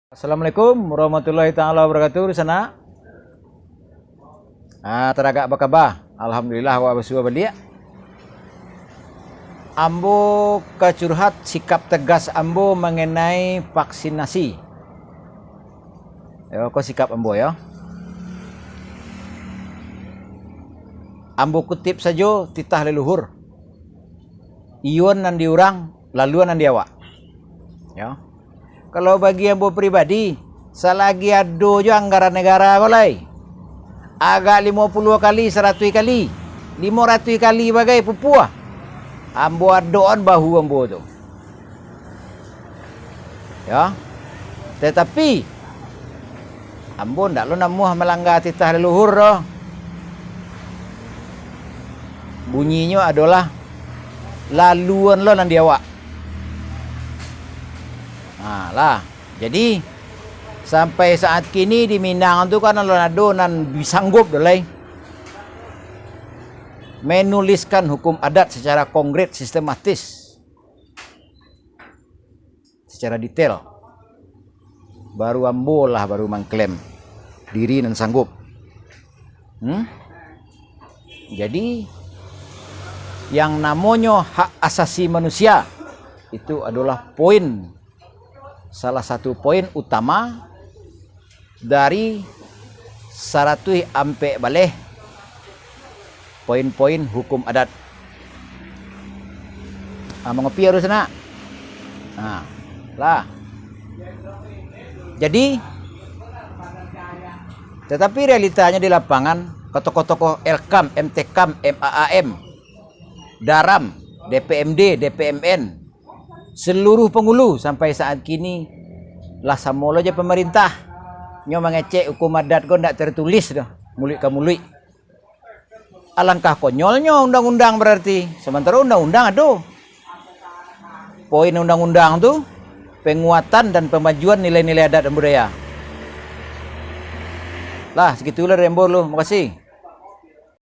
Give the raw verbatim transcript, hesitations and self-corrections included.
Assalamualaikum warahmatullahi taala wabarakatuh, di sana. Ah, taragak bakaba. Alhamdulillah, wa basua baliak. Ambo ka curhat sikap tegas ambo mangenai vaksinasi. Yo, ko sikap ambo, yo. Ambo kutip sajo titah leluhur. Iyoan nan di urang, laluan nan di awak. Yo. Kalau bagi ambo pribadi, salagi ado jo anggaran negara ko lai, agak limo puluah kali, saratuih kali, limo ratuih kali bagai pupuah, ambo adokan bahu ambo tu. Yo. Tetapi, ambo ndak lo namuah malangga titah leluhur doh. Bunyinyo adolah laluan lo nan di awak. Nah, lah. Jadi, sampai saat kini di Minang tu kan alun ado nan bi sanggup doh lai menuliskan hukum adat secara konkret, sistematis, secara detail. Baru ambo lah baru mangklaim diri nan sanggup. Hmm? Jadi, yang namonyo hak asasi manusia itu adolah poin, salah satu poin utama dari saratuih ampek baleh poin-poin hukum adat. Ah, mangopi harus nak. Nah, lah. Jadi, tetapi realitanya di lapangan, ka tokoh-tokoh Elkam, M T Kam, M A A M, Daram, D P M D, D P M N, seluruh pangulu sampai saat kini lah samo lo jo pamarintah. Nyo mangecek hukum adat ko ndak tertulis doh, muluik ka muluik. Alangkah konyolnyo undang-undang berarti, sementara undang-undang ado. Poin undang-undang tu, penguatan dan pemajuan nilai-nilai adat dan budaya. Lah, segitulah dari ambo dulu. Makasih.